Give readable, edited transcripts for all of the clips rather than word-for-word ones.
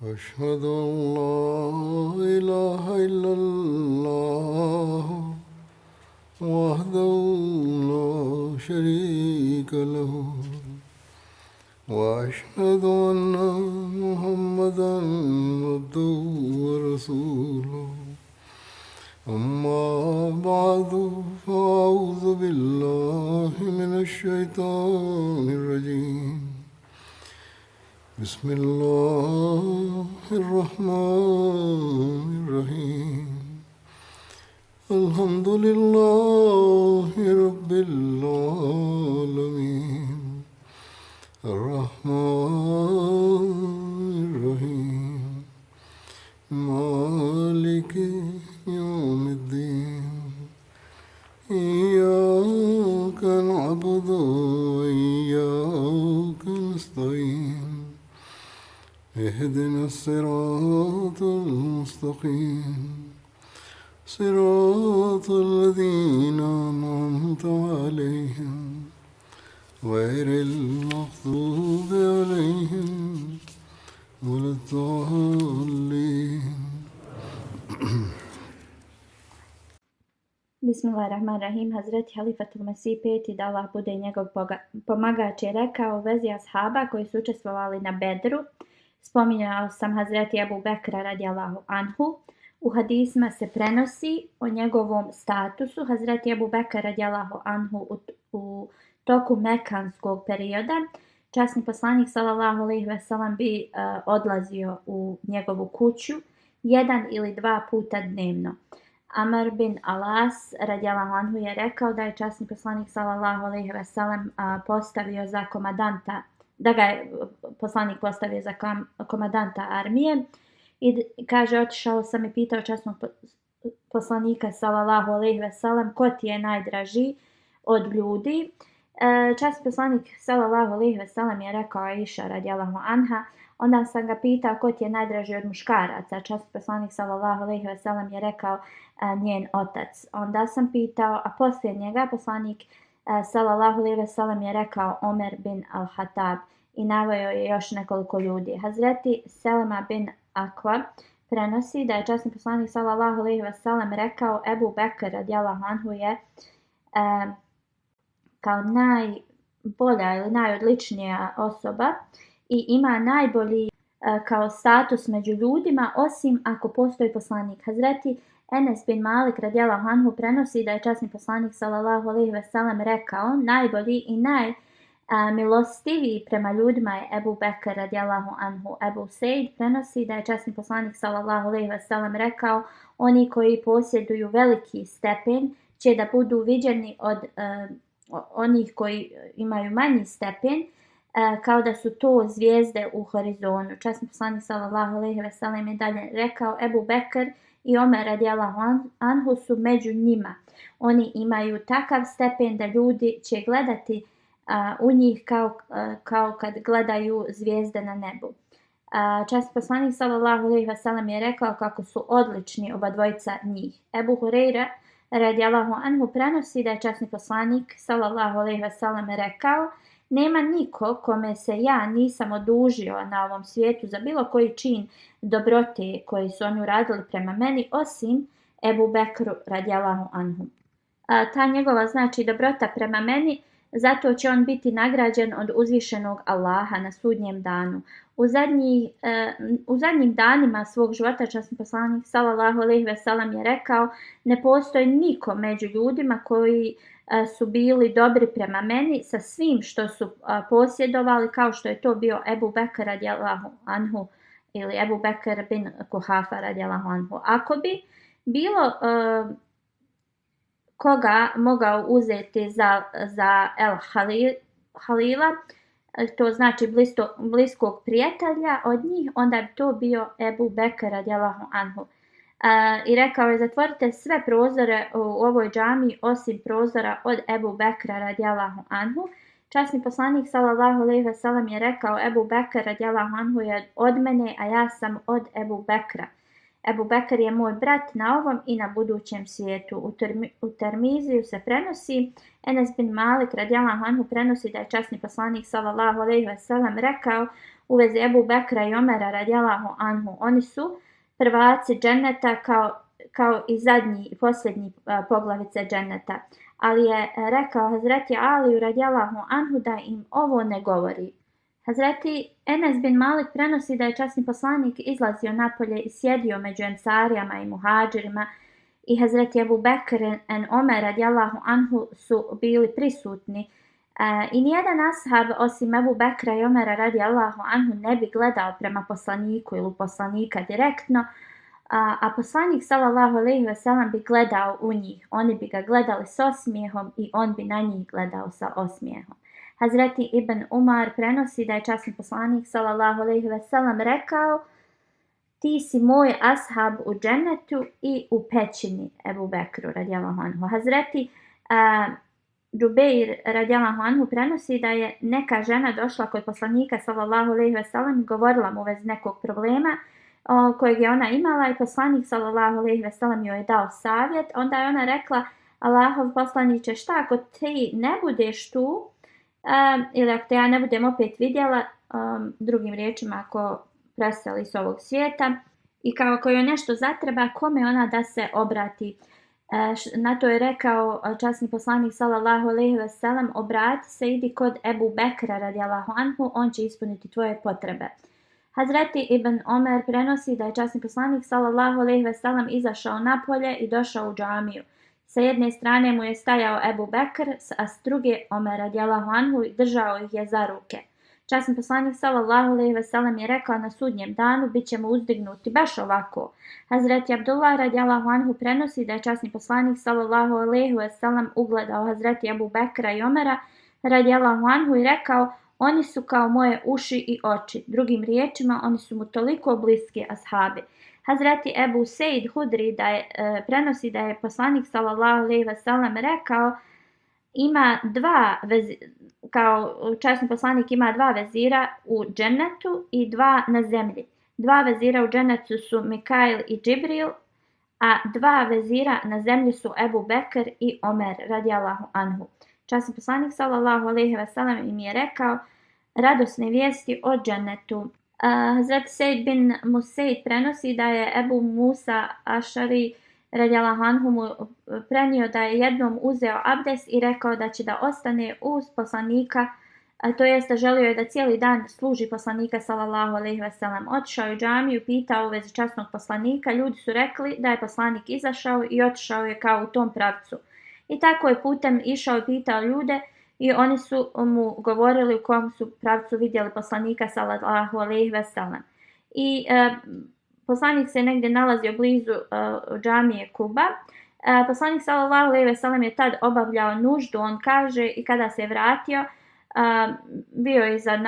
أشهد أن لا إله إلا الله وحده لا شريك له وأشهد أن محمدا عبده ورسوله أما بعد فأعوذ بالله من الشيطان الرجيم بسم الله الرحمن الرحيم الحمد لله رب العالمين الرحمن الرحيم مالك يوم الدين إياك نعبد وإياك نستعين اهدنا الصراط المستقيم صراط الذين أنعمت عليهم غير المغضوب عليهم ولا الضالين. Bismillahirrahmanirrahim. Hazreti Halifatul Mesih peti, da Allah bude njegov pomagač, je rekao u vezi ashaba koji su učestvovali na Bedru. Spominjao sam Hazreti Ebu Bekra radijallahu anhu. U hadisma se prenosi o njegovom statusu. Hazreti Ebu Bekra radijallahu anhu u toku mekanskog perioda, časni poslanik sallallahu alejhi ve sellem bi odlazio u njegovu kuću 1 ili 2 puta dnevno. Amr bin Alas radijallahu anhu je rekao da je časni poslanik sallallahu alejhi ve sellem postavio za komandanta, da ga je poslanik postavio za komandanta armije i kaže, otišao sam i pitao časnog poslanika sallallahu alejhi ve sellem ko ti je najdraži od ljudi. Časni poslanik sallallahu alejhi ve sellem je rekao Aisha radijallahu anha. Onda sam ga pitao ko ti je najdraži od muškaraca. Časni poslanik sallallahu alejhi ve sellem je rekao njen otac. Onda sam pitao, a poslije njega poslanik sallallahu alejhi ve sellem je rekao Omer bin al-Hatab i naveo je još nekoliko ljudi. Hazreti Selma bin Akva prenosi da je časni poslanik sallallahu alejhi ve sellem rekao Ebu Bekr radijallahu anhu je kao najbolja ili najodličnija osoba i ima najbolji kao status među ljudima, osim ako postoji poslanik. Hazreti Enes bin Malik radijallahu anhu prenosi da je časni poslanik sallallahu alejhi ve sellem rekao najbolji i najmilostiviji prema ljudima je Ebu Bekr radijallahu anhu. Ebu Sejd prenosi da je časni poslanik sallallahu alejhi ve sellem rekao oni koji posjeduju veliki stepen će da budu viđeni od onih koji imaju manji stepen, kao da su to zvijezde u horizonu. Časni poslanik sallallahu alejhi ve sellem je dalje rekao Ebu Bekr i Omer radijallahu anhu su među njima. Oni imaju takav stepen da ljudi će gledati u njih kao kad gledaju zvijezde na nebu. Časni poslanik sallallahu alejhi ve sellem je rekao kako su odlični oba dvojica njih. Ebu Hurajra radijallahu anhu prenosi da je časni poslanik sallallahu alejhi ve sellem rekao nema niko kome se ja nisam odužio na ovom svijetu za bilo koji čin dobrote koji su oni uradili prema meni osim Ebu Bekru radijallahu anhu. Ta njegova znači dobrota prema meni, zato će on biti nagrađen od uzvišenog Allaha na sudnjem danu. U zadnjim danima svog života časni poslanik sallallahu alejhi ve sellem je rekao ne postoji niko među ljudima koji su bili dobri prema meni sa svim što su posjedovali kao što je to bio Ebu Bekr radijallahu anhu ili Ebu Bekr bin Kuhafa radijallahu anhu. Ako bi bilo koga mogao uzeti za El Halila, to znači bliskog prijatelja od njih, onda bi to bio Ebu Bekr radijallahu anhu. I rekao je zatvorite sve prozore u ovoj džamiji osim prozora od Ebu Bekra radijallahu anhu. Časni poslanik sallallahu alejhi ve sellem je rekao Ebu Bekr radijallahu anhu je od mene, a ja sam od Ebu Bekra. Ebu Bekr je moj brat na ovom i na budućem svijetu. U Termiziju se prenosi, Enes bin Malik radijallahu anhu prenosi da je časni poslanik sallallahu alejhi ve sellem rekao u vezi Ebu Bekra i Omera radijallahu anhu. Oni su prvaci dženneta kao i zadnji i posljednji poglavice dženneta. Ali je rekao Hazreti Aliju radijallahu anhu da im ovo ne govori. Hazreti Enes bin Malik prenosi da je časni poslanik izlazio napolje i sjedio među ensarijama i muhađirima i Hazreti Ebu Bekr en Omer radijallahu anhu su bili prisutni. I nijedan ashab osim Ebu Bekra i Omera radijallahu anhu ne bi gledao prema poslaniku ili poslanika direktno, a poslanik sallallahu alejhi ve sellem bi gledao u njih. Oni bi ga gledali s osmijehom i on bi na njih gledao sa osmijehom. Hazreti Ibn Umar prenosi da je časni poslanik sallallahu alejhi ve sellem rekao: ti si moj ashab u džennetu i u pećini Ebu Bekru radijallahu anhu. Hazreti Džubeir radijallahu anhu prenosi da je neka žena došla kod poslanika sallallahu alejhi ve sellem i govorila mu u vezi nekog problema kojeg je ona imala i poslanik sallallahu alejhi ve sellem joj je dao savjet. Onda je ona rekla: Allahov poslaniče, šta ako ti ne budeš tu ili ako te ja ne budem opet vidjela, drugim riječima ako preseli s ovog svijeta, i kao ako joj nešto zatreba, kome ona da se obrati? Na to je rekao časni poslanik sallallahu alejhi ve sellem: obrati se, idi kod Ebu Bekra radijallahu anhu, on će ispuniti tvoje potrebe. Hazreti Ibn Omer prenosi da je časni poslanik sallallahu alejhi ve sellem izašao napolje i došao u džamiju. Sa jedne strane mu je stajao Ebu Bekr, a s druge Omer radijallahu anhu i držao ih je za ruke. Časni poslanik sallallahu alejhi ve sellem je rekao: na sudnjem danu bit ćemo uzdignuti baš ovako. Hazreti Abdullah radijallahu anhu prenosi da je časni poslanik sallallahu alejhi ve sellem ugledao Hazreti Ebu Bekra i Omera radijallahu anhu i rekao: oni su kao moje uši i oči. Drugim riječima, oni su mu toliko bliski ashabi. Hazreti Ebu Seid Hudri prenosi da je poslanik sallallahu alejhi ve sellem rekao: kao časni poslanik ima dva vezira u džennetu i dva na zemlji. Dva vezira u džennetu su Mikail i Džibril, a dva vezira na zemlji su Ebu Bekr i Omer radijallahu anhu. Časni poslanik sallallahu alejhi ve sellem im je rekao radosne vijesti o džennetu. Hazreti Sejd bin Museid prenosi da je Ebu Musa Ašari radijallahu anhu mu prenio da je jednom uzeo abdest i rekao da će da ostane uz poslanika, to jest da želio je da cijeli dan služi poslanika sallallahu alejhi ve sellem. Otišao je u džamiju, pitao u vezi časnog poslanika, ljudi su rekli da je poslanik izašao i otišao je kao u tom pravcu. I tako je putem išao i pitao ljude i oni su mu govorili u kom su pravcu vidjeli poslanika sallallahu alejhi ve sellem. I poslanik se negdje nalazio blizu džamije Kuba. Poslanik sallallahu alejhi ve sellem je tad obavljao nuždu, on kaže, i kada se je vratio, bio je iza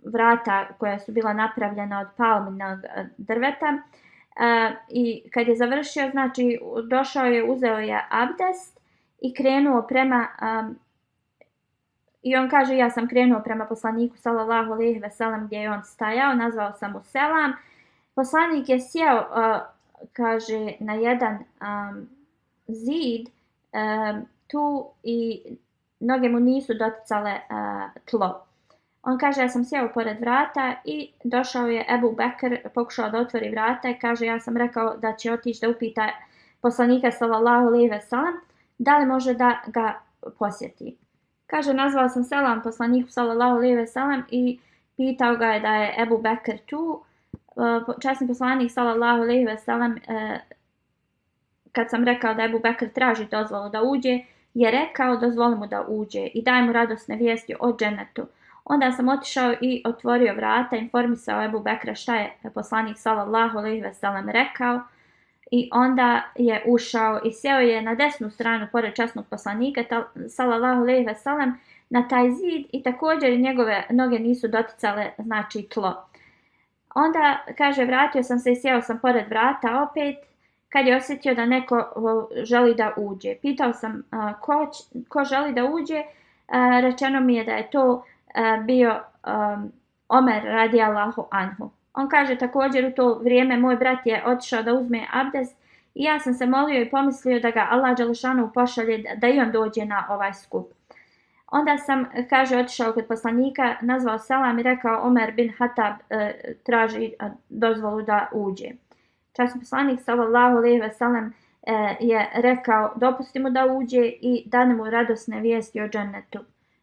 vrata koja su bila napravljena od palminog drveta, i kad je završio, znači došao je, uzeo je abdest i krenuo prema i on kaže: ja sam krenuo prema poslaniku sallallahu alejhi ve sellem gdje je on stajao, nazvao sam mu selam. Poslanik je sjeo, kaže, na jedan zid tu i noge mu nisu doticale tlo. On kaže: ja sam sjeo pored vrata i došao je Ebu Bekr, pokušao da otvori vrata i kaže: ja sam rekao da će otići da upita poslanika sallallahu alejhi ve sellem da li može da ga posjeti. Kaže: nazvao sam selam poslaniku sallallahu alejhi ve sellem i pitao ga je da je Ebu Bekr tu. Časni poslanik sallallahu alejhi ve sellem, kad sam rekao da Ebu Bekr traži dozvolu da uđe, je rekao: dozvoli mu da uđe i daj mu radosne vijesti o džennetu. Onda sam otišao i otvorio vrata, informisao Ebu Bekra šta je poslanik sallallahu alejhi ve sellem rekao, i onda je ušao i sjeo je na desnu stranu pored časnog poslanika sallallahu alejhi ve sellem na taj zid i također njegove noge nisu doticale, znači, tlo. Onda, kaže, vratio sam se i sjeo sam pored vrata opet kad je osjetio da neko želi da uđe. Pitao sam ko želi da uđe, rečeno mi je da je to bio Omer radijallahu anhu. On kaže također: u to vrijeme moj brat je otišao da uzme abdest i ja sam se molio i pomislio da ga Allah dželešanu pošalje da i on dođe na ovaj skup. Onda sam, kaže, otišao kod poslanika, nazvao selam i rekao Omer bin Hatab traži dozvolu da uđe. Časni poslanik sallallahu alejhi ve sellem je rekao dopusti mu da uđe i dane mu radosne vijesti o džennetu.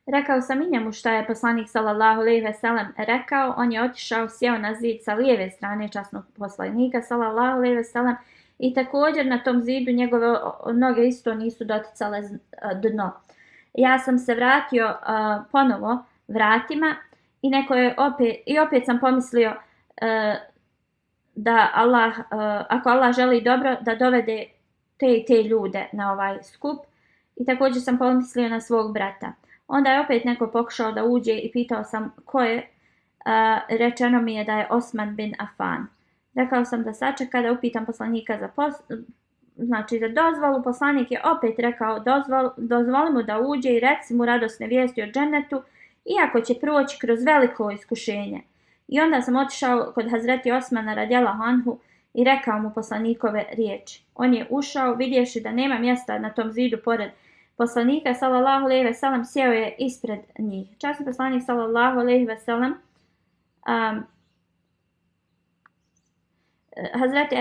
Rekao sam i njemu šta je poslanik sallallahu alejhi ve sellem rekao, on je otišao, sjeo na zid sa lijeve strane časnog poslanika sallallahu alejhi ve sellem i također na tom zidu njegove noge isto nisu doticale dno. Ja sam se vratio ponovo vratima i opet sam pomislio da Allah, ako Allah želi dobro, da dovede te ljude na ovaj skup. I također sam pomislio na svog brata. Onda je opet neko pokušao da uđe i pitao sam ko je. Rečeno mi je da je Osman bin Affan. Rekao sam da sačeka da upitam poslanika za dozvolu. Poslanik je opet rekao dozvoli mu da uđe i reci mu radosne vijesti o džennetu, iako će proći kroz veliko iskušenje. I onda sam otišao kod Hazreti Osmana radijallahu anhu i rekao mu poslanikove riječi. On je ušao, vidjevši da nema mjesta na tom zidu pored poslanika sallallahu alejhi ve sellem, sjeo je ispred njih. Časni poslanik sallallahu alejhi ve sellem Hazreti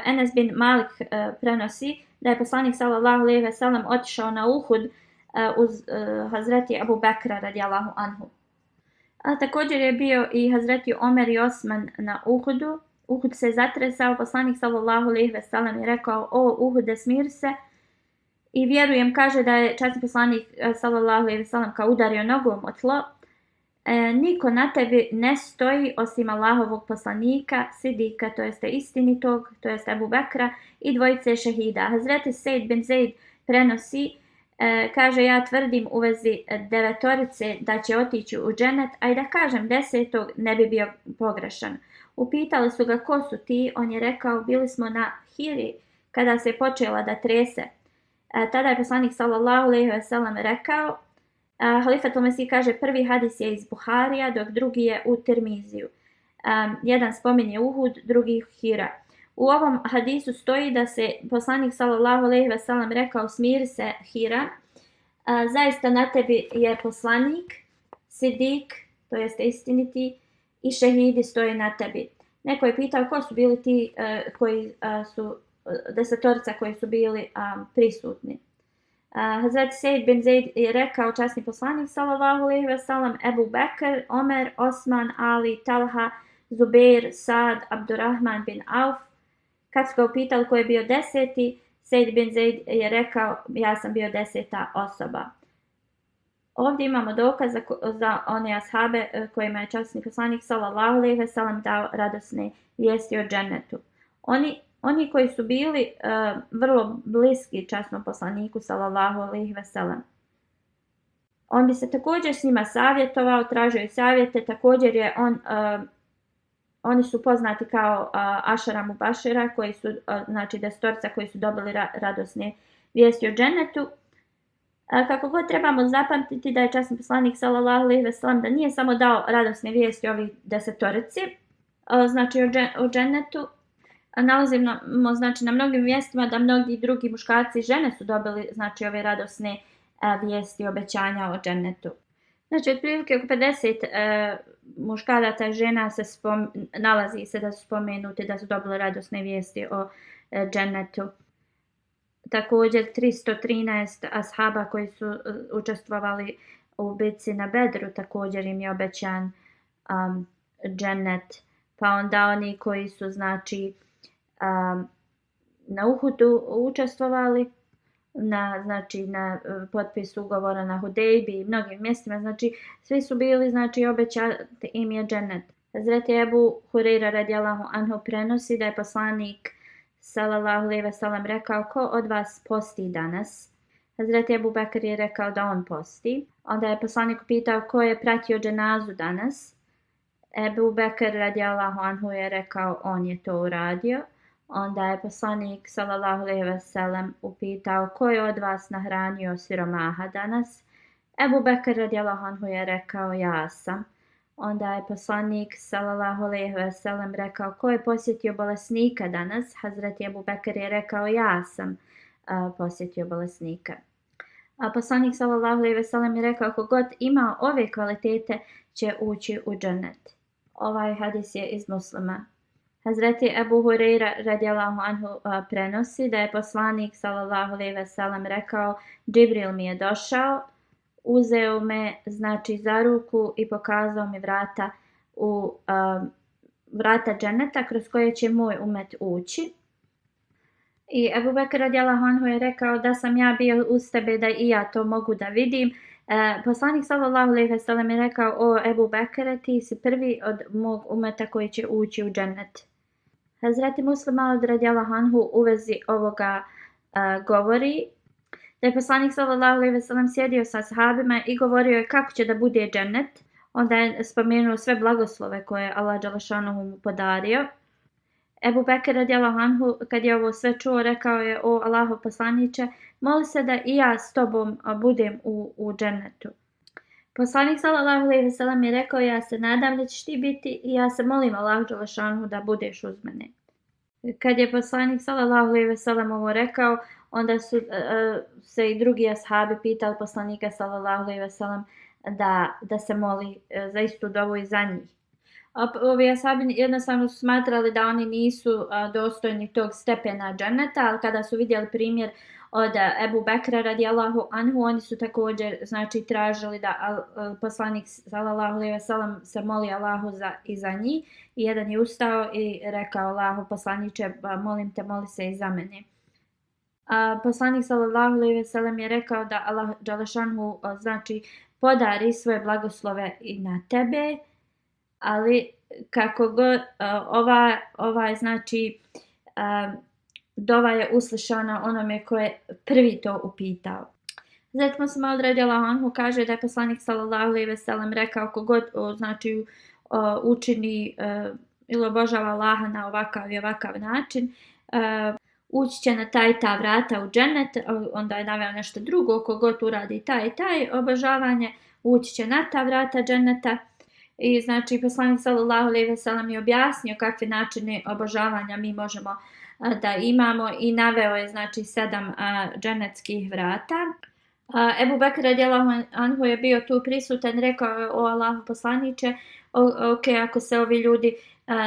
Enes bin Malik prenosi da je poslanik sallallahu alejhi ve sellem otišao na Uhud uz Hazreti Abu Bekra radijallahu anhu. A također je bio i Hazreti Omer i Osman na Uhudu. Uhud se zatresao, poslanik sallallahu alejhi ve sellem je rekao: "O Uhude, smiri se." I vjerujem, kaže, da je časni poslanik sallallahu alejhi ve sellem kao udario nogom o tlo. Niko na tebi ne stoji osim Allahovog poslanika, sidika, to jeste istinitog, to jeste Abu Bekra, i dvojice šehida. Hazreti Sejd bin Zeid prenosi, kaže, ja tvrdim u vezi 9 da će otići u dženet, a i da kažem 10 ne bi bio pogrešan. Upitali su ga ko su ti, on je rekao bili smo na Hiri kada se počela da trese. Tada je poslanik sallallahu alejhi ve sellem rekao, Halifatul Mesih kaže prvi hadis je iz Buharija, dok drugi je u Tirmiziju. Jedan spominje Uhud, drugi Hira. U ovom hadisu stoji da se poslanik sallallahu alejhi ve sellem rekao smiri se Hira, zaista na tebi je poslanik, sidik, to jeste istiniti, i šehidi stoji na tebi. Neko je pitao ko su bili ti koji su 10 koji su bili prisutni. Hazreti Sejd bin Zeid je rekao časni poslanik sallallahu alejhi ve sellem Ebu Bekr, Omer, Osman, Ali, Talha, Zubeir, Sad, Abdurrahman bin Auf. Kad su ga upitali ko je bio 10, Sejd bin Zeid je rekao ja sam bio 10. osoba. Ovdje imamo dokaz za one ashabe kojima je časni poslanik sallallahu alejhi ve sellem dao radosne vijesti o džennetu. Oni koji su bili vrlo bliski časnom poslaniku sallallahu alejhi ve sellem. On bi se također s njima savjetovao, tražio savjete, također je oni su poznati kao Ašara Mubašira, koji su, znači 10 koji su dobili radosne vijesti o džennetu. Kako god trebamo zapamtiti da je časni poslanik sallallahu alejhi ve sellem da nije samo dao radosne vijesti ovih 10, znači o džennetu. Nalazimo znači na mnogim mjestima da mnogi drugi muškarci i žene su dobili znači ove radosne vijesti i obećanja o džennetu. Znači otprilike oko 50 muškaraca i žena nalazi se da su spomenuti da su dobili radosne vijesti o džennetu. Također 313 ashaba koji su učestvovali u bitci na Bedru, također im je obećan džennet. Pa onda oni koji su znači na Uhudu učestvovali na potpisu ugovora na Hudejbi i mnogim mjestima, znači svi su bili znači obećati im je džennet. Hazreti Ebu Hurajra radijallahu anhu prenosi da je poslanik sallallahu alejhi ve sellem rekao ko od vas posti danas? Hazreti Ebu Bekr je rekao da on posti. Onda je poslanik pitao ko je pratio dženazu danas? Ebu Bekr radijallahu anhu je rekao on je to uradio. Onda je poslanik sallallahu alejhi ve sellem upitao ko je od vas nahranio siromaha danas? Ebu Bekr radijallahu anhu je rekao ja sam. Onda je poslanik sallallahu alejhi ve sellem rekao ko je posjetio bolesnika danas? Hazreti Ebu Bekr je rekao ja sam posjetio bolesnika. A poslanik sallallahu alejhi ve sellem je rekao kogod ima ove kvalitete će ući u džennet. Ovaj hadis je iz Muslima. Hazreti Ebu Hureyra radijallahu anhu prenosi da je poslanik sallallahu alejhi ve sellem rekao: Džibril mi je došao, uzeo me znači za ruku i pokazao mi vrata dženeta kroz koje će moj umet ući. I Ebu Bekr radijallahu anhu je rekao da sam ja bio uz tebe da i ja to mogu da vidim. Poslanik sallallahu alejhi ve sellem je rekao: o Ebu Bekre, ti si prvi od mog umeta koji će ući u džennet. Hazreti Muslim radijallahu anhu u vezi ovoga govori da je poslanik sallallahu alejhi ve sellem sjedio sa ashabima i govorio je kako će da bude džennet. Onda je spomenuo sve blagoslove koje Allah dželešanuhu mu podario. Ebu Bekr radijallahu anhu kad je ovo sve čuo rekao je: o Allahov poslaniče, moli se da i ja s tobom budem u džennetu. Poslanik sallallahu alejhi ve sellem je rekao: ja se nadam da ćeš ti biti i ja se molim Allahu dželešanuhu da budeš uz mene. Kad je poslanik sallallahu alejhi ve sellem ovo rekao, onda su se i drugi ashabi pitali poslanika sallallahu alejhi ve sellem da se moli za istu dovu i za njih. A ovi ashabi jednostavno su smatrali da oni nisu dostojni tog stepena dženneta, ali kada su vidjeli primjer od Ebu Bekra radijallahu anhu, oni su također znači tražili da poslanik sallallahu alejhi ve sellem se moli Allahu i za njih. I jedan je ustao i rekao: Allahu poslaniče, molim te, moli se i za mene. Poslanik sallallahu alejhi ve sellem je rekao da Allah dželešanhu znači podari svoje blagoslove i na tebe, ali kako god ova znači dova je uslišana onome ko je prvi to upitao. Zatim se malo radijallahu anhu kaže da je poslanik sallallahu alejhi ve sellem rekao kogod znači učini ili obožava Allaha na ovakav i ovakav način, ući će na taj i ta vrata u džennet. Onda je naveo nešto drugo, kogod uradi taj i taj obožavanje, ući će na ta vrata dženneta. I znači poslanik sallallahu alejhi ve sellem je objasnio kakve načine obožavanja mi možemo da imamo i naveo je znači 7 džennetskih vrata. Ebu Bekr radijallahu anhu je bio tu prisutan, rekao je: o Allahu poslaniče, ok, ako se ovi ljudi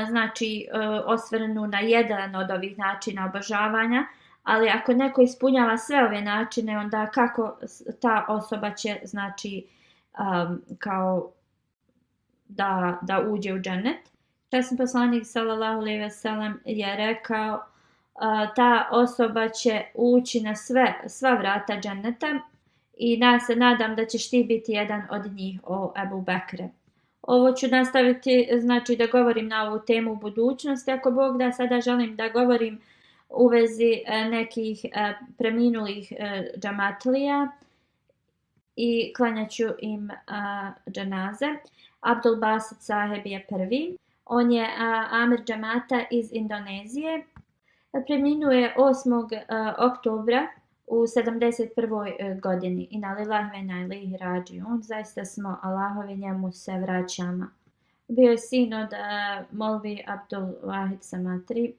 znači osvrnu na jedan od ovih načina obožavanja, ali ako neko ispunjava sve ove načine, onda kako ta osoba će znači kao da uđe u džennet. Časni poslanik sallallahu alejhi ve sellem je rekao: ta osoba će ući na sva vrata dženneta i ja se nadam da ćeš ti biti jedan od njih, o Ebu Bekre. Ovo ću nastaviti znači da govorim na ovu temu u budućnosti. Ako Bog da, sada želim da govorim u vezi nekih preminulih džamatlija i klanjaću im dženaze. Abdul Basit Saheb je prvi. On je amir džamata iz Indonezije. Preminuo je 8. oktobra u 71. godini. Inna lillahi wa inna ilaihi rađiun. Zaista smo Allahovi, njemu se vraćamo. Bio je sin od molvi Abdul Wahid Samatri.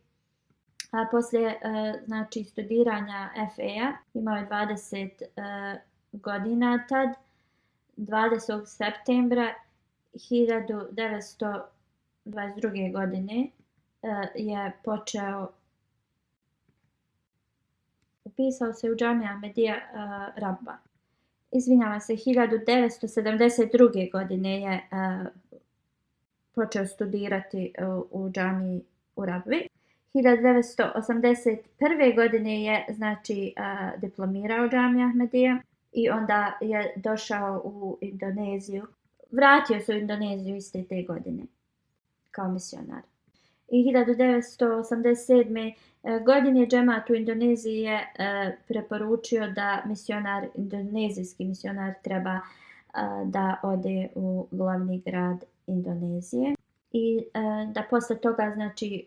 Poslije znači studiranja FE-a imao je 20 godina tad. 20. septembra 1922. godine je počeo, upisao se u džamija Ahmedija Rabba. Izvinjavam se, 1972. godine je počeo studirati u džamiji u Rabbi. 1981. godine je znači diplomirao džamija Ahmedija i onda je došao u Indoneziju. Vratio se u Indoneziju iste te godine kao misionar. I 1987. godine džemat u Indoneziji je preporučio da indonezijski misionar treba da ode u glavni grad Indonezije i da posle toga znači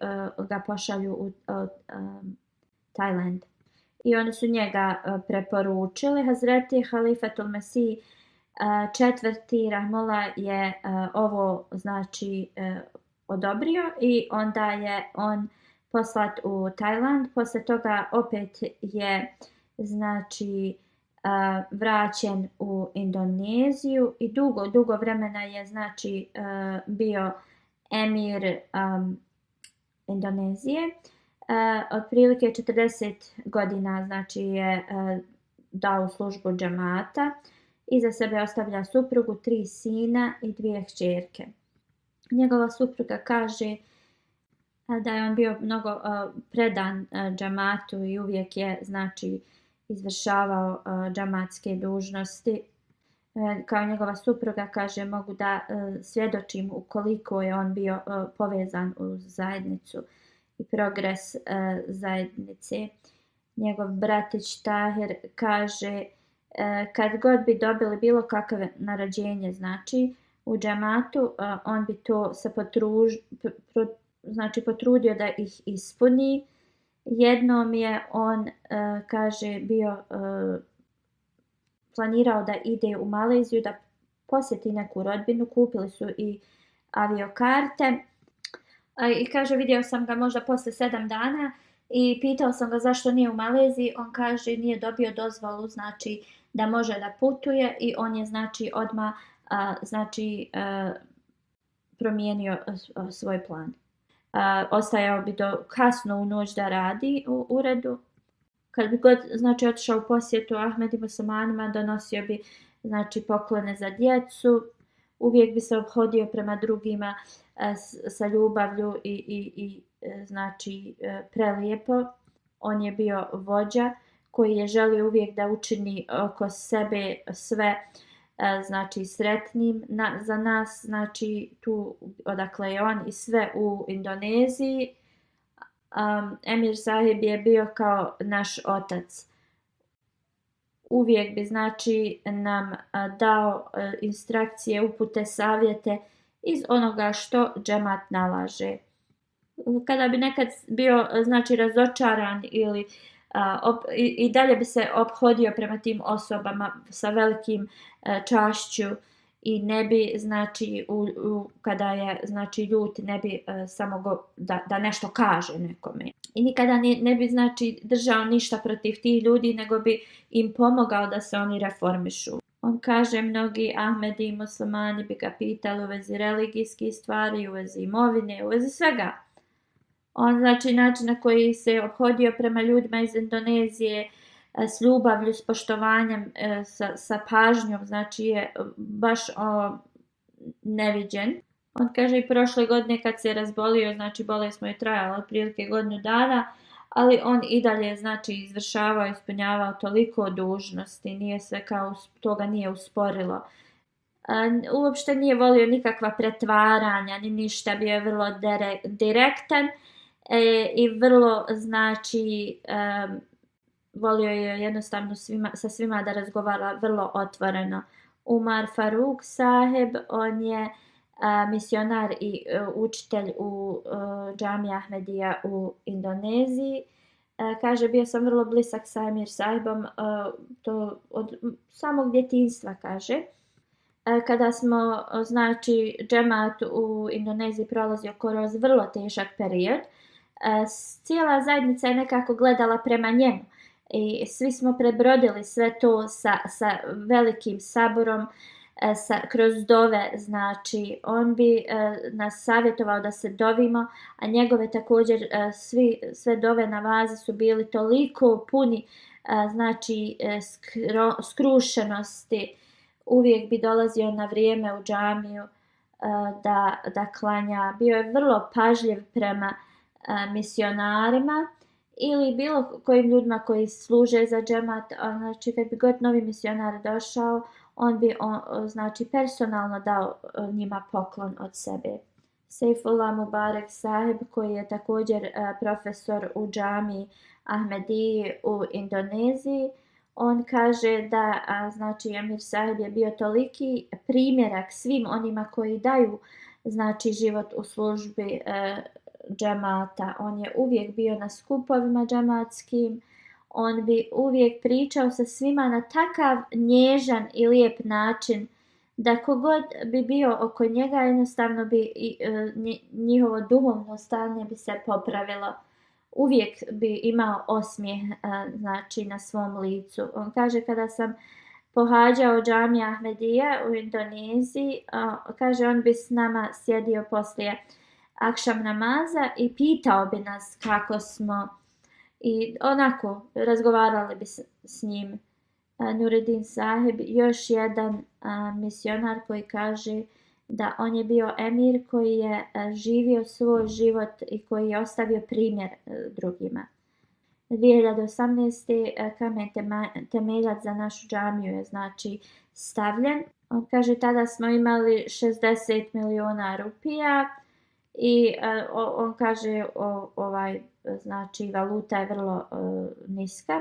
ga pošalju u Tajland. I oni su njega preporučili. Hazreti Halifatul Mesih četvrti rahmullah je ovo znači odobrio i onda je on poslat u Tajland. Posle toga opet je znači vraćen u Indoneziju i dugo vremena je znači bio emir Indonezije. Otprilike 40 godina znači je dao službu džemata. Iza sebe ostavlja suprugu, 3 sina i 2 kćerke. Njegova supruga kaže da je on bio mnogo predan džematu i uvijek je znači izvršavao džematske dužnosti. Kao njegova supruga kaže, mogu da svjedočim ukoliko je on bio povezan uz zajednicu i progres zajednice. Njegov bratić Tahir kaže, kad god bi dobili bilo kakve naređenje znači u džematu, on bi to se potrudio da ih ispuni. Jednom je on, kaže, bio planirao da ide u Maleziju da posjeti neku rodbinu, kupili su i aviokarte i kaže, vidio sam ga možda poslije 7 dana i pitao sam ga zašto nije u Maleziji. On kaže nije dobio dozvolu znači da može da putuje i on je znači odmah promijenio svoj plan. Ostajao bi do kasno u noć da radi u uredu. Kad bi god znači otišao u posjetu Ahmed i muslimanima, donosio bi znači poklone za djecu, uvijek bi se ophodio prema drugima sa ljubavlju i znači prelijepo. On je bio vođa koji je želio uvijek da učini oko sebe sve znači sretnim za nas, znači tu odakle je on i sve u Indoneziji. Emir Sahib je bio kao naš otac. Uvijek bi znači nam dao instrukcije, upute, savjete iz onoga što džemat nalaže. Kada bi nekad bio znači razočaran ili i dalje bi se ophodio prema tim osobama sa velikim čašću i ne bi znači kada je znači ljut ne bi samo da nešto kaže nekome. I nikada ne bi znači držao ništa protiv tih ljudi, nego bi im pomogao da se oni reformišu. On kaže, mnogi Ahmedi i muslimani bi ga pitali u vezi religijskih stvari, u vezi imovine, u vezi svega. On znači način na koji se ophodio prema ljudima iz Indonezije s ljubavlju, s poštovanjem, sa pažnjom, znači je baš neviđen. On kaže i prošle godine kad se razbolio, znači bolest mu je trajala otprilike 1 godinu dana, ali on i dalje znači izvršavao, ispunjavao toliko dužnosti, nije se kao toga nije usporilo. Uopšte nije volio nikakva pretvaranja, ni ništa, bio je vrlo direktan i vrlo znači volio je jednostavno sa svima da razgovara vrlo otvoreno. Umar Faruk Saheb, on je misionar i učitelj u džamiji Ahmedija u Indoneziji. Kaže, bio sam vrlo blisak sa Emir Sahibom, to od samog djetinjstva, kaže. Kada smo, znači, džemat u Indoneziji prolazio kroz vrlo težak period, cijela zajednica je nekako gledala prema njemu i svi smo prebrodili sve to sa velikim saborom, kroz dove, znači on bi nas savjetovao da se dovimo, a njegove također sve dove na vazi su bili toliko puni znači skrušenosti. Uvijek bi dolazio na vrijeme u džamiju da klanja. Bio je vrlo pažljiv prema misionarima ili bilo kojim ljudima koji služe za džemat. Znači kad bi god novi misionar došao, on bi znači personalno dao njima poklon od sebe. Saifullah Mubarak Sahib, koji je također profesor u džamiji Ahmediji u Indoneziji, on kaže da znači Emir Sahib je bio toliki primjerak svim onima koji daju znači život u službi džemata. On je uvijek bio na skupovima džematskim, on bi uvijek pričao sa svima na takav nježan i lijep način da kogod bi bio oko njega jednostavno bi njihovo duhovno stanje bi se popravilo. uvijek bi imao osmijeh znači na svom licu. On kaže kada sam pohađao džamija Ahmedija u Indoneziji, kaže on bi s nama sjedio poslije akšam namaza i pitao bi nas kako smo i onako razgovarali bi s njim. Nureddin Sahib, još jedan misionar koji kaže da on je bio emir koji je živio svoj život i koji je ostavio primjer drugima. 2018. kamen temeljac za našu džamiju je znači stavljen. On kaže tada smo imali 60 miliona rupija i on kaže znači valuta je vrlo niska.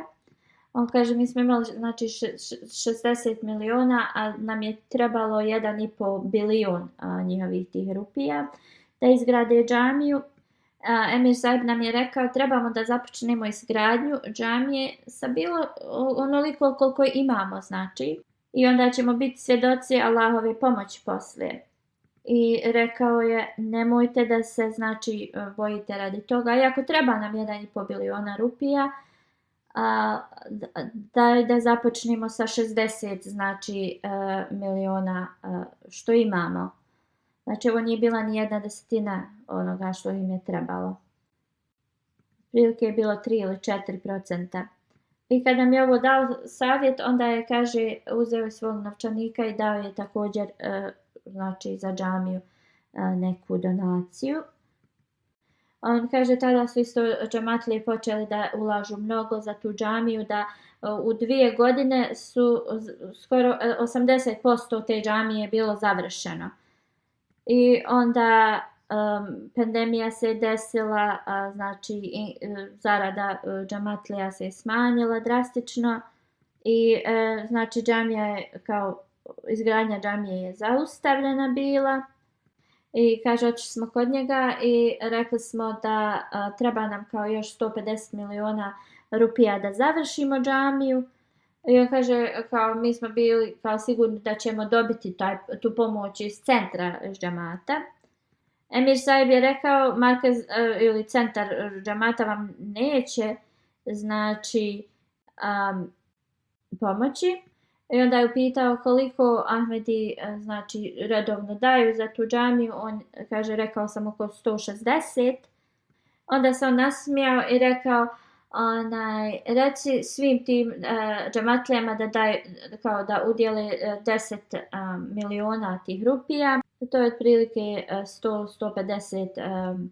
On kaže mi smo imali znači 60 miliona, a nam je trebalo 1,5 bilion njihovih tih rupija da izgrade džamiju. Emir Sahib nam je rekao trebamo da započnemo izgradnju džamije sa bilo onoliko koliko imamo znači i onda ćemo biti svjedoci Allahove pomoći poslije. I rekao je nemojte da se znači bojite radi toga, iako treba nam 1,5 biliona rupija, da započnemo sa 60 znači miliona što imamo. Znači ovo nije bila ni 1/10 onoga što im je trebalo. Prilike je bilo 3 ili 4%. I kad nam je ovo dao savjet, onda je kaže uzeo svog novčanika i dao je također znači za džamiju neku donaciju. On kaže tada su isto džematlije počeli da ulažu mnogo za tu džamiju, da u 2 godine su skoro 80% te džamije bilo završeno. I onda pandemija se desila, znači zarada džematlija se smanjila drastično i znači džamija je kao izgradnja džamije je zaustavljena bila. I kaže otišli smo kod njega i rekli smo da treba nam kao još 150 miliona rupija da završimo džamiju. I on kaže kao mi smo bili kao sigurni da ćemo dobiti tu pomoć iz centra džamata. Emir Sahib je rekao markaz ili centar džamata vam neće znači pomoći. I onda je upitao koliko Ahmedi znači redovno daju za tu džamiju. On kaže rekao sam oko 160. Onda se on nasmijao i rekao reci svim tim džamatlijama da daju, kao da udjele 10 miliona tih rupija. To je otprilike 100-150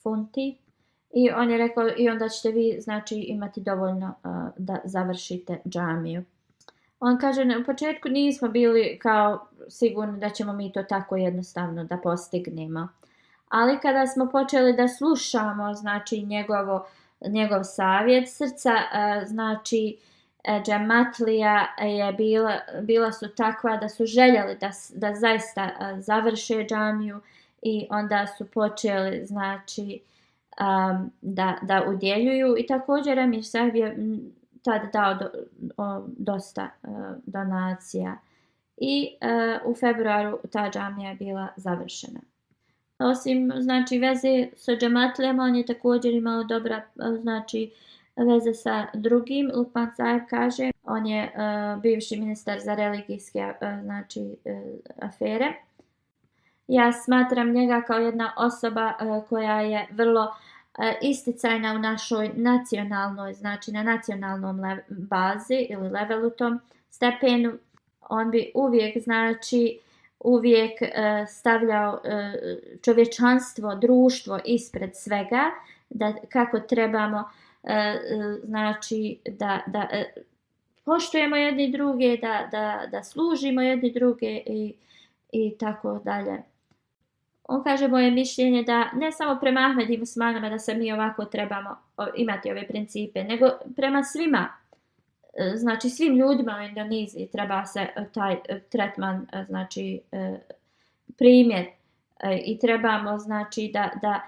funti. I on je rekao i onda ćete vi znači imati dovoljno da završite džamiju. On kaže na početku nismo bili kao sigurni da ćemo mi to tako jednostavno da postignemo. Ali kada smo počeli da slušamo znači njegov savjet srca, znači džematlija je bila su takva da su željeli da zaista završe džamiju i onda su počeli znači da udjeljuju i također Emir Sahib je tada dao dosta donacija i u februaru ta džamija je bila završena. Osim znači veze sa džematlijama, on je također imao dobra znači veze sa drugim. Lukman Sahib kaže, on je bivši ministar za religijske znači afere. Ja smatram njega kao jedna osoba koja je vrlo isticajna u našoj nacionalnoj, znači na nacionalnom bazi ili levelu tom stepenu. On bi uvijek znači stavljao čovječanstvo, društvo ispred svega, da kako trebamo znači da poštujemo jedni druge, da služimo jedni druge i tako dalje. On kaže moje mišljenje da ne samo prema Ahmedi i muslimanima da se mi ovako trebamo imati ove principe, nego prema svima. Znači svim ljudima u Indoneziji treba se taj tretman znači primjer i trebamo znači da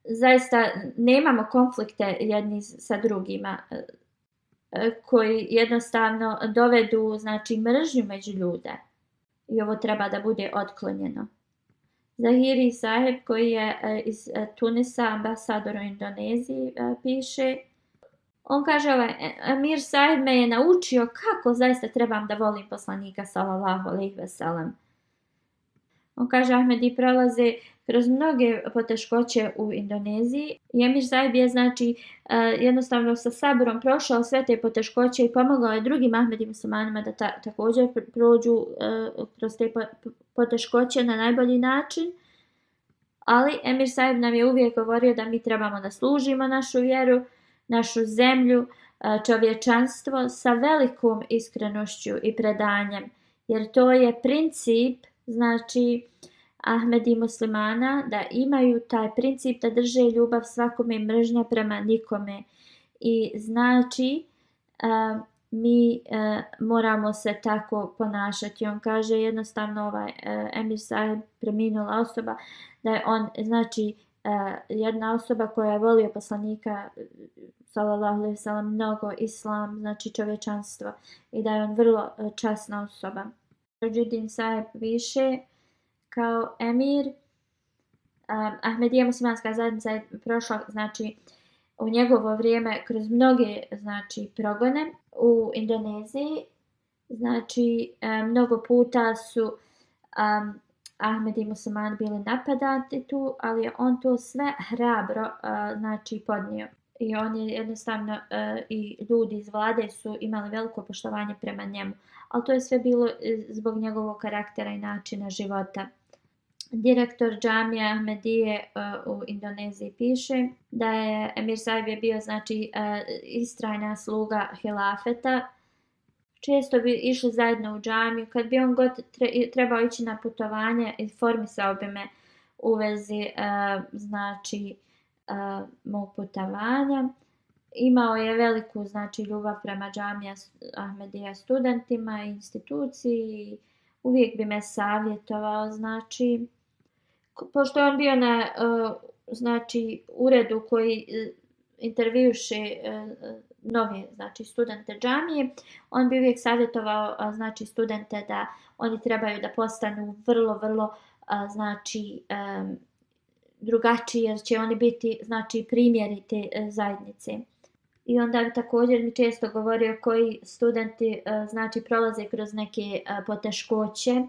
zaista nemamo konflikte jedni sa drugima koji jednostavno dovedu znači mržnju među ljude i ovo treba da bude otklonjeno. Zahiri Saheb koji je iz Tunisa, ambasador u Indoneziji, piše. On kaže, Emir Saheb me je naučio kako zaista trebam da volim poslanika sallallahu alejhi ve sellem. On kaže, Ahmedi prolaze kroz mnoge poteškoće u Indoneziji i Emir Saheb je znači jednostavno sa saborom prošao sve te poteškoće i pomogao je drugim Ahmedi muslimanima da također prođu kroz te poteškoće na najbolji način. Ali Emir Saheb nam je uvijek govorio da mi trebamo da služimo našu vjeru, našu zemlju, čovječanstvo sa velikom iskrenošću i predanjem. Jer to je princip, znači, Ahmedi muslimana, da imaju taj princip da drže ljubav svakome i mržnja prema nikome. I znači, mi moramo se tako ponašati. On kaže jednostavno Emir Saheb, preminula osoba, da je on znači jedna osoba koja je volio poslanika sallallahu alejhi ve sellem, mnogo, islam, znači čovječanstvo, i da je on vrlo časna osoba. Tajuddin Saheb više kao emir. Ahmedija muslimanska zajednica je prošla znači u njegovo vrijeme kroz mnoge znači progone u Indoneziji. Znači mnogo puta su Ahmedi muslimani bili napadati tu, ali je on to sve hrabro znači podnio. I on je jednostavno i ljudi iz vlade su imali veliko poštovanje prema njemu. Ali to je sve bilo zbog njegovog karaktera i načina života. Direktor džamije Ahmedije u Indoneziji piše da je Emir Saheb je bio znači istrajna sluga hilafeta. Često bi išli zajedno u džamiju. Kad bi on god trebao ići na putovanje, informisao bi me u vezi znači mog putovanja. Imao je veliku znači ljubav prema džamija Ahmedija studentima i instituciji. Uvijek bi me savjetovao, znači pošto je on bio na znači uredu koji intervjuše nove znači studente džamije, on bi uvijek savjetovao znači studente da oni trebaju da postanu vrlo znači drugačiji, jer će oni biti znači primjeri te zajednice. I onda bi također mi često govorio koji studenti znači prolaze kroz neke poteškoće,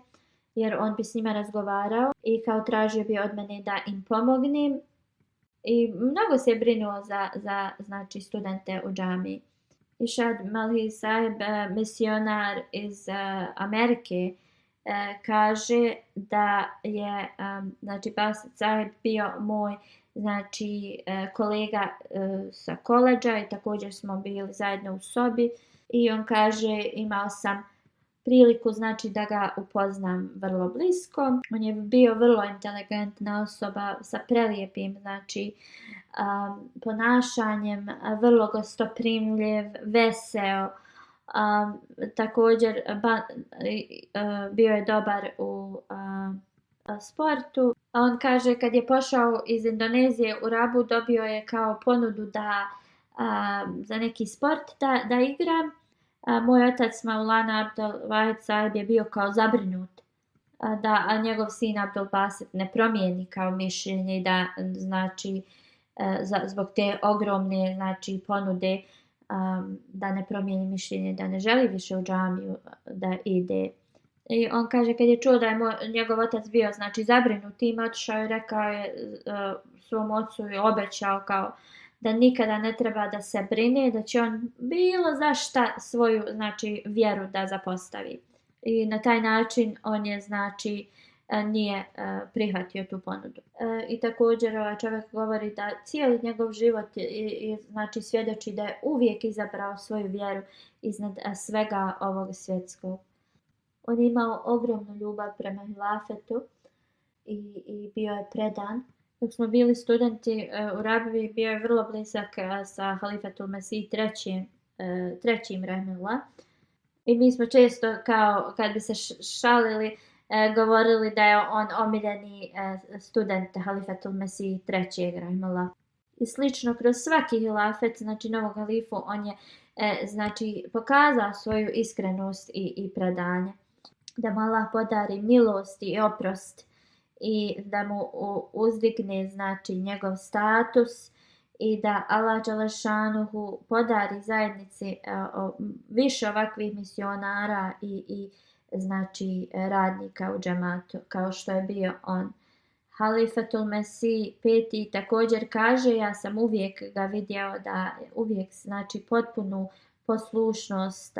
jer on bi s njima razgovarao i kao tražio bi od mene da im pomognem. I mnogo se je brinuo za znači studente u džamiji. Ishad Malhi Saheb, misionar iz Amerike, kaže da je znači Basit Saheb bio moj znači kolega sa koledža i također smo bili zajedno u sobi, i on kaže imao sam priliku znači da ga upoznam vrlo blisko. On je bio vrlo inteligentna osoba sa prelijepim znači ponašanjem, vrlo gostoprimljiv, veseo. Također bio je dobar u sportu. On kaže kad je pošao iz Indonezije u Rabu, dobio je kao ponudu da za neki sport da igra. Moj otac Maulana Abdul Wahid Saheb je bio kao zabrinut da njegov sin Abdul Basit ne promijeni kao mišljenje i da znači zbog te ogromne znači ponude da ne promijeni mišljenje, da ne želi više u džamiju da ide. I on kaže kad je čuo da je njegov otac bio znači zabrinut tim, otišao i rekao je svom ocu i obećao kao da nikada ne treba da se brine, da će on bilo za šta svoju znači vjeru da zapostavi. I na taj način on je znači nije prihvatio tu ponudu. I također čovjek govori da cijeli njegov život znači svjedoči da je uvijek izabrao svoju vjeru iznad svega ovog svjetskog. On je imao ogromnu ljubav prema hilafetu i bio je predan. Dok smo bili studenti u Rabiji, bio je vrlo blizak sa Halifetul Mesih trećim rahimehullah. I mi smo često kao kad bi se šalili govorili da je on omiljeni student Halifetul Mesih trećeg rahimehullah. I slično kroz svaki hilafet, znači novog halifu, on je znači pokazao svoju iskrenost i predanje. Da mu Allah podari milost i oprost i da mu uzdigne znači njegov status i da Allah dželešanuhu podari zajednici više ovakvih misionara i znači radnika u džematu kao što je bio on. Halifatul Mesih peti također kaže, ja sam uvijek ga vidio da uvijek znači potpunu poslušnost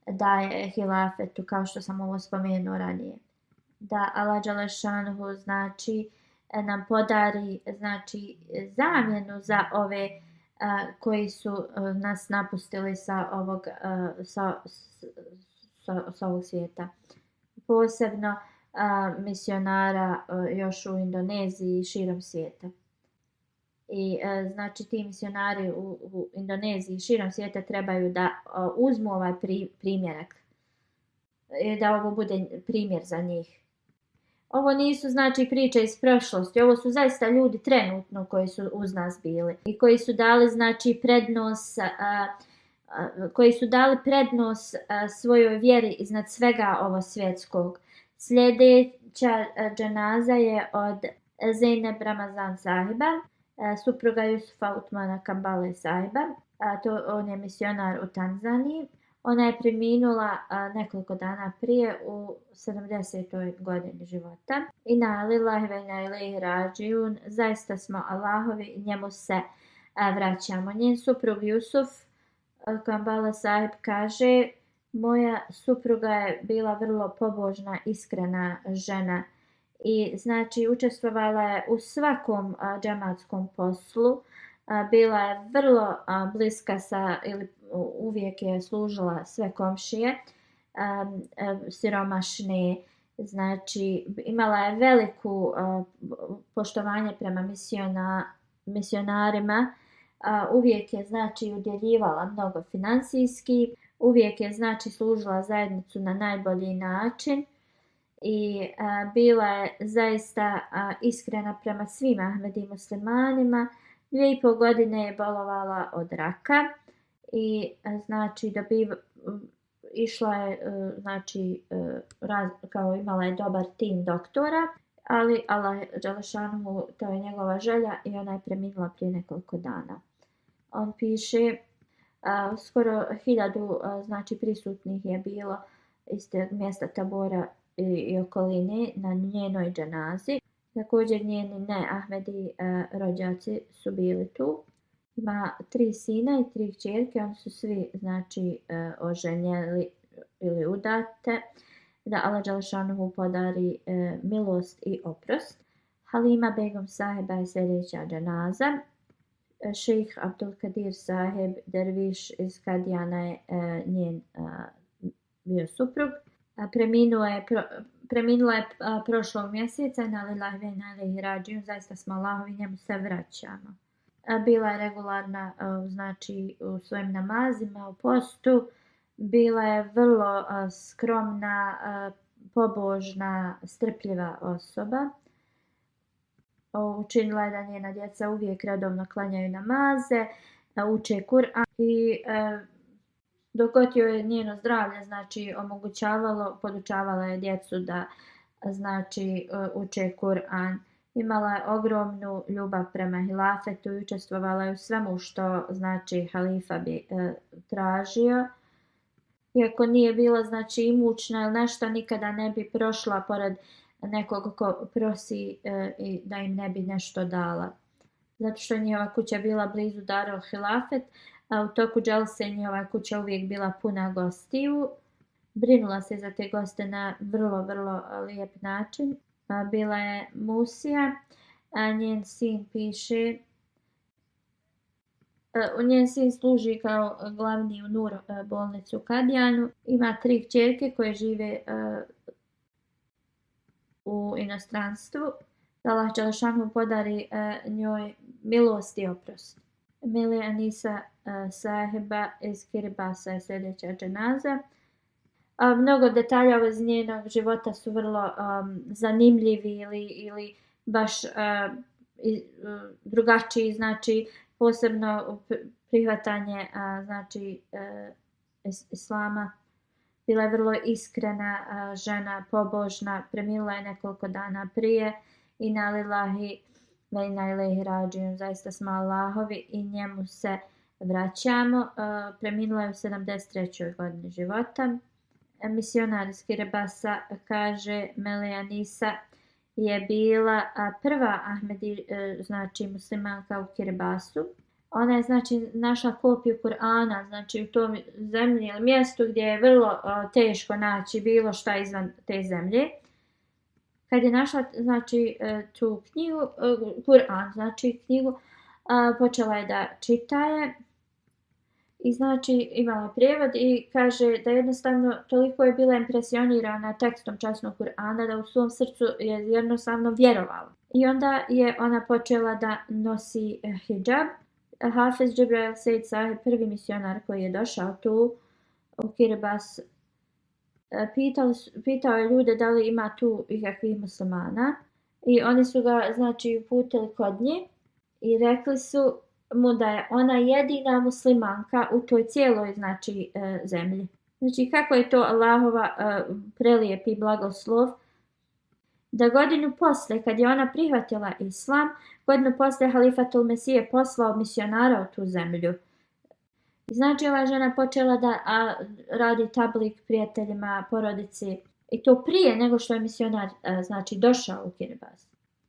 daje hilafetu, kao što sam ovo spomenuo ranije. Da Allah dželešanuhu znači nam podari znači zamjenu za ove koji su nas napustili sa ovog sa ovog svijeta. Posebno misionara još u Indoneziji i širom svijeta. I znači ti misionari u Indoneziji i širom svijeta trebaju da uzmu ovaj primjerak i da ovo bude primjer za njih. Ovo nisu znači priče iz prošlosti, ovo su zaista ljudi trenutno koji su uz nas bili i koji su dali znači prednost svojoj vjeri iznad svega ovo svjetskog. Sljedeća dženaza je od Zeynep Ramazan sahiba, supruga Jusufa Utmana Kambale sahiba. On je misionar u Tanzaniji. Ona je preminula nekoliko dana prije u 70. godini života. Inna lillahi wa inna ilaihi rađiun. Zaista smo Allahovi i njemu se vraćamo. Njen suprug Jusuf Kambale sahib kaže: moja supruga je bila vrlo pobožna, iskrena žena i znači učestvovala je u svakom džematskom poslu. Bila je vrlo bliska ili uvijek je služila sve komšije, siromašne, znači imala je veliku poštovanje prema misionarima, uvijek je znači udjeljivala mnogo financijski, uvijek je znači služila zajednicu na najbolji način i bila je zaista iskrena prema svim Ahmedi muslimanima. 2,5 godine je bolovala od raka i znači išla je znači kao imala je dobar tim doktora, ali Allah dželešanuhu, to je njegova želja i ona je preminula prije nekoliko dana. On piše skoro 1000 znači prisutnih je bilo iz mjesta Tabora i okoline na njenoj dženazi. Također njeni ne Ahmedi rođaci su bili tu. Ima 3 sina i 3 kćerke, oni su svi znači oženjeli ili udate. Da Allah dželešanuhu podari milost i oprost. Halima Begum sahiba je sljedeća dženaza. Šejh Abdul Kadir sahib derviš iz Kadijana je njen bio suprug. Preminula je prošlog mjeseca, na lillahi wa inna ilaihi rađiun, zaista smo Allahovi, njemu se vraćamo. Bila je regularna znači u svojim namazima, u postu, bila je vrlo skromna, pobožna, strpljiva osoba. Učinila je da njena djeca uvijek redovno klanjaju namaze, uče Kur'an i dok god joj je njeno zdravlje znači omogućavalo, podučavala je djecu da znači uče Kur'an. Imala je ogromnu ljubav prema hilafetu i učestvovala je u svemu što znači halifa bi tražio. Iako nije bila znači imućna ili nešto, nikada ne bi prošla pored nekog ko prosi i da im ne bi nešto dala. Zato što je njihova kuća bila blizu Darul Hilafet, a u toku dželse njihova kuća uvijek bila puna gostiju. Brinula se za te goste na vrlo, vrlo lijep način. Bila je Musija, njen sin piše, njen sin služi kao glavni u Nur bolnicu u Kadijanu. Ima 3 kćerke koje žive u inostranstvu. Allah dželešanuhu podari njoj milost i oprost. Mili Anisa sahiba iz Kiribasa je sljedeća dženaza. Mnogo detalja iz njenog života su vrlo zanimljivi ili baš drugačiji, znači posebno prihvatanje znači islama Bila je vrlo iskrena žena, pobožna, preminula je nekoliko dana prije. Inna lillahi wa inna ilaihi rađiun, zaista smo Allahovi i njemu se vraćamo. Preminula je u 73. godini života. Misionar iz Kiribasa kaže Melija Nisa je bila prva znači muslimanka u Kiribasu. Ona je znači našla kopiju Kur'ana znači u tom zemlji ili mjestu gdje je vrlo teško naći bilo šta izvan te zemlje. Kad je našla znači tu knjigu, Kur'an, znači knjigu, počela je da čitaje i znači imala prijevod i kaže da jednostavno toliko je bila impresionirana tekstom časnog Kur'ana da u svom srcu je jednostavno vjerovala. I onda je ona počela da nosi hidžab. Hafiz Džibrail Sejd Saheb, prvi misionar koji je došao tu u Kiribas, pitao je ljude da li ima tu ikakvih muslimana i oni su ga znači uputili kod nje i rekli su mu da je ona jedina muslimanka u toj cijeloj znači zemlji. Znači kako je to Allahova prelijepi blagoslov da godinu poslije kad je ona prihvatila islam, godinu poslije halifatul Mesije poslao misionara u tu zemlju. Znači ova žena počela da radi tablik prijateljima, porodici i to prije nego što je misionar znači došao u Kiribati.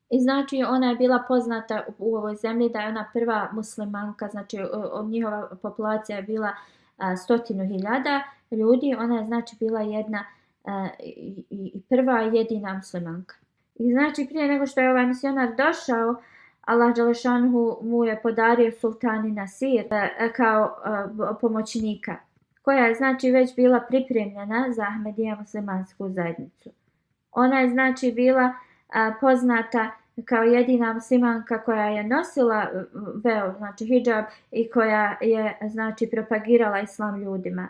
I znači ona je bila poznata u ovoj zemlji da je ona prva muslimanka, znači njihova populacija je bila 100.000 ljudi, ona je znači bila jedna i prva jedina muslimanka. I znači prije nego što je ovaj misionar došao, Allah Đelešanhu mu je podario sultani Nasir kao pomoćnika, koja je znači već bila pripremljena za Ahmedija muslimansku zajednicu. Ona je znači bila poznata kao jedina muslimanka koja je nosila veo, znači hidžab i koja je znači propagirala islam ljudima.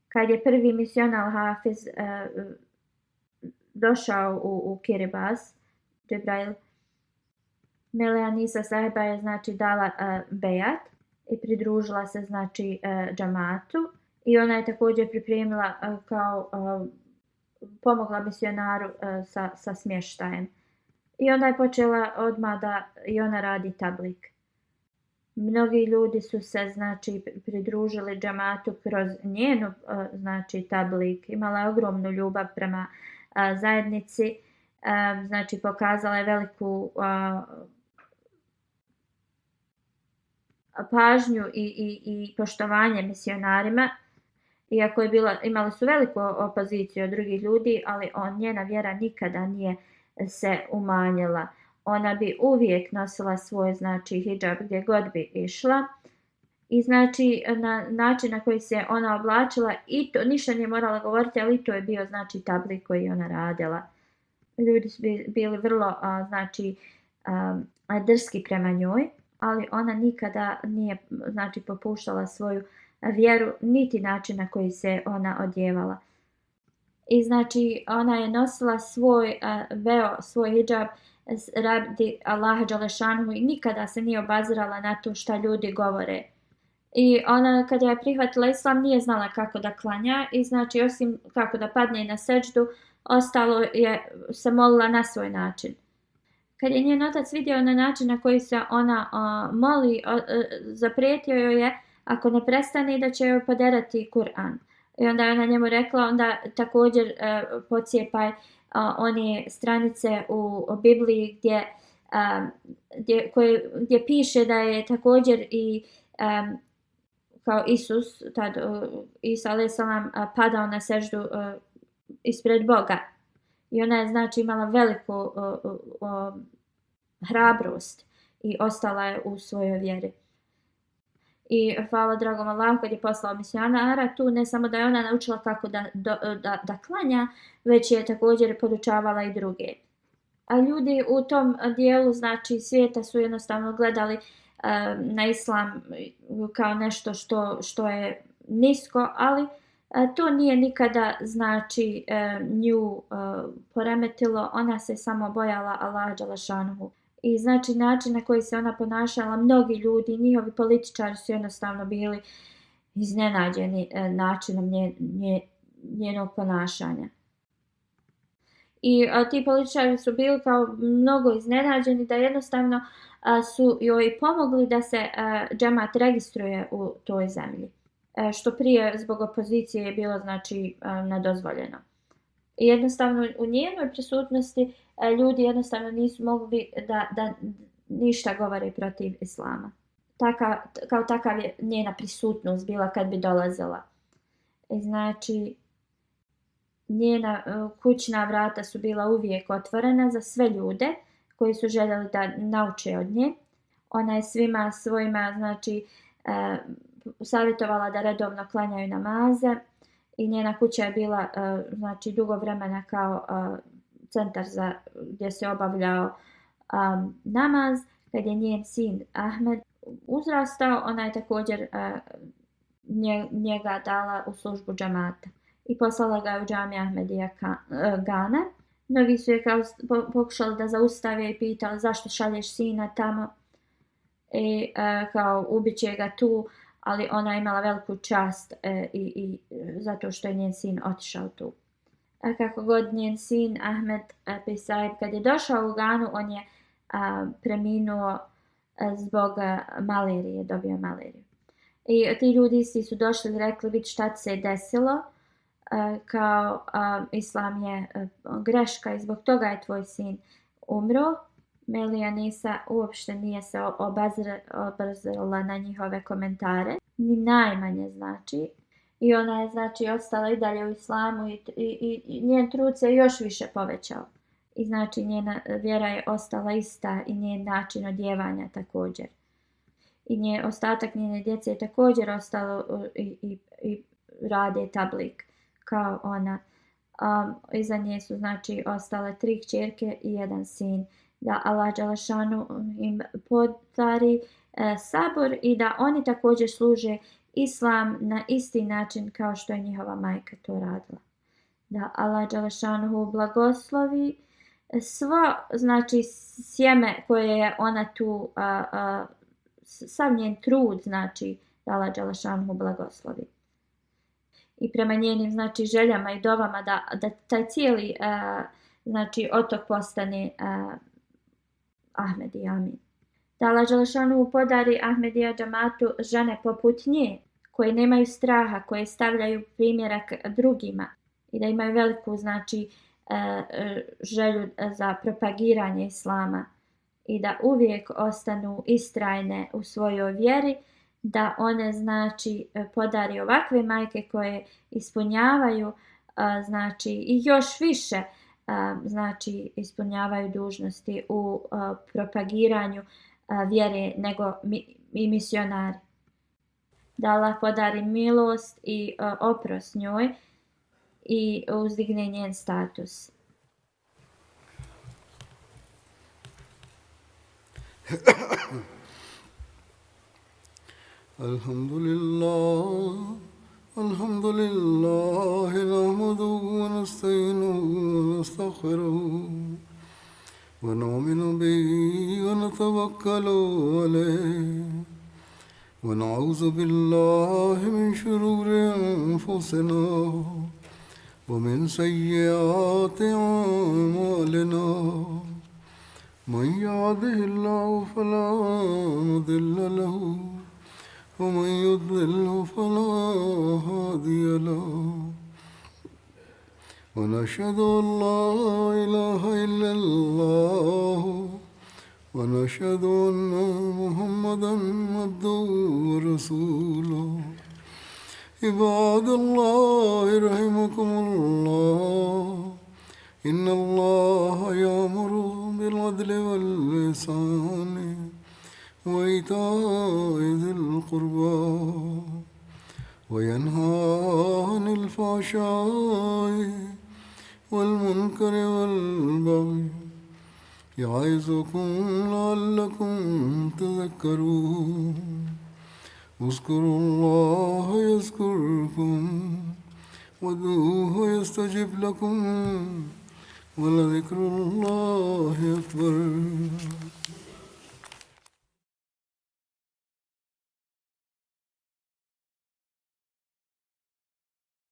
Kad je prvi misionar Hafiz došao u Kiribati, Džibrail, Melija Nisa Saheba je znači dala bejat i pridružila se znači džamatu i ona je također pripremila kao pomogla misionaru sa smještajem. I onda je počela odmah da i ona radi tablik. Mnogi ljudi su se znači pridružili džamatu kroz njenu znači tablik. Imala je ogromnu ljubav prema zajednici, znači pokazala je veliku pažnju i poštovanje misionarima. Iako je imali su veliku opoziciju od drugih ljudi, ali njena vjera nikada nije se umanjila. Ona bi uvijek nosila svoj znači hidžab gdje god bi išla. I znači na način na koji se ona oblačila i to ništa nije morala govoriti, ali to je bio znači tablik koji ona radila. Ljudi su bili vrlo znači drski prema njoj, ali ona nikada nije znači popuštala svoju vjeru niti način na koji se ona odjevala. I znači ona je nosila svoj veo, svoj hidžab radi Allaha Đalešanhu i nikada se nije obazirala na to šta ljudi govore. I ona kada je prihvatila islam nije znala kako da klanja i znači osim kako da padne na seđdu, ostalo je se molila na svoj način. Kad je njen otac vidio na način na koji se ona moli, zaprijetio joj je ako ne prestane da će joj poderati Kur'an. I onda je ona njemu rekla, onda također pocijepaj one stranice u Bibliji gdje piše da je također i kao Isus, tad Isa a.s. padao na seždu ispred Boga. I ona je znači imala veliku hrabrost i ostala je u svojoj vjeri. I hvala dragom Allahu kad je poslao misionara tu, ne samo da je ona naučila kako da klanja, već je također podučavala i druge. A ljudi u tom dijelu znači svijeta su jednostavno gledali na islam kao nešto što je nisko, ali to nije nikada znači nju poremetilo, ona se samo bojala Allaha Đalešanuhu. I znači način na koji se ona ponašala, mnogi ljudi, njihovi političari su jednostavno bili iznenađeni načinom njenog ponašanja. I ti političari su bili kao mnogo iznenađeni da jednostavno su joj pomogli da se džemat registruje u toj zemlji. Što prije zbog opozicije je bilo znači nedozvoljeno. I jednostavno u njenoj prisutnosti ljudi jednostavno nisu mogli da ništa govore protiv islama. Kao takav je njena prisutnost bila kad bi dolazila. I znači njena kućna vrata su bila uvijek otvorena za sve ljude koji su željeli da nauče od nje. Ona je svima svojima znači savjetovala da redovno klanjaju namaze i njena kuća je bila znači dugo vremena kao centar gdje se obavljao namaz. Kad je njen sin Ahmed uzrastao, ona je također njega dala u službu džamata i poslala ga u džamiju Ahmedija Gana. Mnogi su je pokušali da zaustave i pitali zašto šalješ sina tamo i kao ubit će ga tu, ali ona je imala veliku čast i zato što je njen sin otišao tu. Kako god njen sin Ahmed Pisaib kad je došao u Ganu, on je preminuo zbog malarije, dobio malariju. I ti ljudi isti su došli i rekli vidi šta ti se je desilo, kao islam je greška i zbog toga je tvoj sin umro. Melija Nisa uopšte nije se obazirala na njihove komentare, ni najmanje znači. I ona je znači ostala i dalje u islamu i njen trud se još više povećao. I znači njena vjera je ostala ista i njen način odjevanja također. I ostatak njene djece je također ostalo i rade tablik kao ona. Iza nje su znači ostale 3 kćerke i 1 sin. Da Allah dželešanu im podari sabor i da oni također služe islam na isti način kao što je njihova majka to radila. Da Allah dželešanu blagoslovi svo znači sjeme koje je ona tu sav njen trud znači da Allah dželešanu blagoslovi. I prema njenim znači željama i dovama da taj cijeli znači otok postane Ahmedi, amin. Da Allah dželešanu podari Ahmedija džamatu žene poput nje, koje nemaju straha, koje stavljaju primjerak drugima i da imaju veliku znači želju za propagiranje islama i da uvijek ostanu istrajne u svojoj vjeri, da one znači podari ovakve majke koje ispunjavaju znači i još više znači ispunjavaju dužnosti u propagiranju vjere nego i misionari. Da Allah podari milost i oprost njoj i uzdigne njen status. Alhamdulillah, nahmaduhu wa nasta'inuhu wa nastaghfiruh wa nu'minu bihi wa natawakkalu alayhi wa na'udhu billahi min shururi anfusina wa min sayyiati a'malina. Man yahdihillahu fala mudilla lahu ومن يضلل فلا هادي له ونشهد أن لا إله إلا الله ونشهد أن محمدا عبده ورسوله عباد الله رحمكم الله إن الله يأمر بالعدل والإحسان وإيتاء ذي القربى وينهى عن الفحشاء والمنكر والبغي يعظكم لعلكم تذكرون اذكروا الله يذكركم وادعوه يستجب لكم ولذكر الله أكبر.